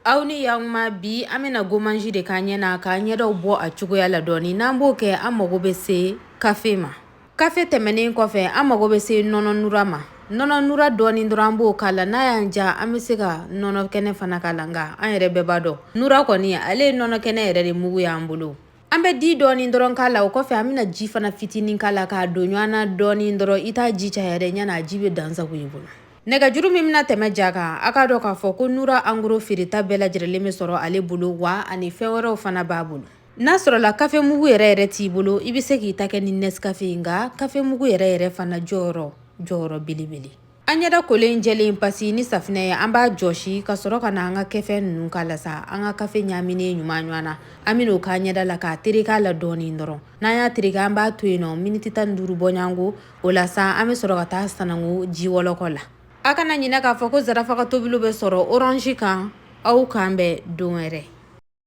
Aw ni yakuma, bi an bɛna gommage de k'an ɲɛ na k'an ɲɛdaw bɔ a cogoya la dɔɔni. N'an b'o kɛ, an mago bɛ se kafe ma. Kafe tɛmɛnen kɔfɛ, an mago bɛ se nɔnɔ nura ma. Nɔnɔ nura dɔɔni dɔrɔn, an b'o k'a la. N'a y'an ja, an bɛ se ka nɔnɔ kɛnɛ fana k'a la, nka an yɛrɛ bɛɛ b'a dɔn nura kɔni, ale ye nɔnɔ kɛnɛ yɛrɛ de mugu y'an bolo. An bɛ di dɔɔni dɔrɔn k'a la. O kɔfɛ, an bɛna ji fana fitinin k'a la k'a don ɲɔgɔn na dɔɔni dɔrɔn. I t'a ji caya dɛ, ɲana a ji bɛ dansago i bolo. Nɛgɛjuru min bɛna tɛmɛ ja kan, a k'a dɔn k'a fɔ ko Nura en gros feereta bɛɛ lajɛlen bɛ sɔrɔ ale bolo, wa ani fɛn wɛrɛw fana b'a bolo. N'a sɔrɔla kafe mugu yɛrɛ yɛrɛ t'i bolo, i bɛ se k'i ta kɛ ni Nescafe ye, nka kafe mugu yɛrɛ yɛrɛ fana jɔyɔrɔ belebele. An ɲɛda kolen jɛlen pasi ni safinɛ ye, an b'a jɔsi ka sɔrɔ ka na an ka kɛfɛn ninnu k'a la sa. An ka kafe ɲaaminen ɲuman ɲɔgɔn na, an bɛn'o k'an ɲɛda la k'a tereke a la dɔɔnin dɔrɔn. N'an y'a tereke, an b'a to yen nɔ miniti 15 bɔɲɔgɔnko. O la sa, an bɛ sɔrɔ ka taa sanango ji wɔlɔkɔ la. A kana ɲinɛ k'a fɔ ko Zarafa ka tobiliw bɛ sɔrɔ Orange kan. Aw k'an bɛn don wɛrɛ.